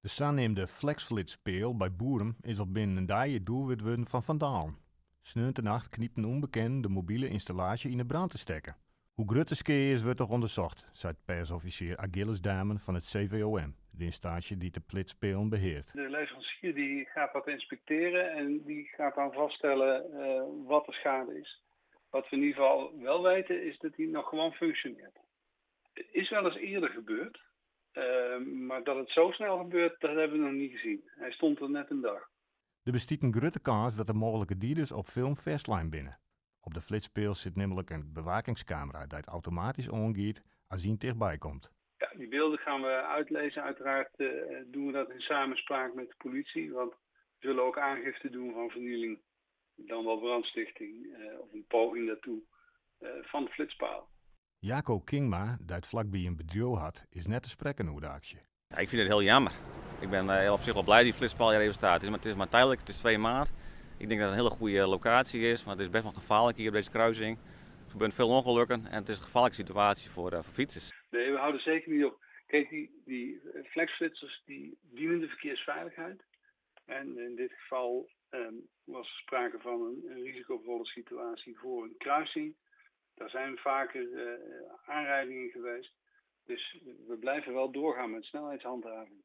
De saneamde flexflitspeal by Boerum is al binnen in dei it doelwit wurden fan fandalen. Sneontenacht knypten ûnbekenden de mobile ynstallaasje yn 'e brân te stekken. Hoe grut de skea is wurdt noch ûndersocht, seit persoffisier Achilles Damen fan it CVOM, de ynstânsje dy't de flitspeallen beheart. De leverancier die gaat dat inspecteren en die gaat dan vaststellen wat de schade is. Wat we in ieder geval wel weten is dat die nog gewoon functioneert. Het is wel eens eerder gebeurd, maar dat het zo snel gebeurt, dat hebben we nog niet gezien. Hij stond er net een dag. Der bestiet in grutte kâns dat de mooglike dieders op film fêstlein binne. Op de flitspeal sit nammentlik in bewakingskamera dy't automatysk oangiet as ien tichtby komt. Ja, die beelden gaan we uitlezen. Uiteraard doen we dat in samenspraak met de politie, want we zullen ook aangifte doen van vernieling, dan wel brandstichting of een poging daartoe van de flitspaal. Jaco Kingma, dy't flakby in bedriuw hat, is net te sprekken oer de aksje. Ja, ik vind het heel jammer. Ik ben heel op zich wel blij dat die flitspaal hier even staat. Het is maar tijdelijk, het is 2 maart. Ik denk dat het een hele goede locatie is, maar het is best wel gevaarlijk hier op deze kruising. Er gebeuren veel ongelukken en het is een gevaarlijke situatie voor fietsers. Nee, we houden zeker niet op. Kijk, die flexflitsers die dienen de verkeersveiligheid. En in dit geval was er sprake van een risicovolle situatie voor een kruising. Daar zijn vaker aanrijdingen geweest. Dus we blijven wel doorgaan met snelheidshandhaving.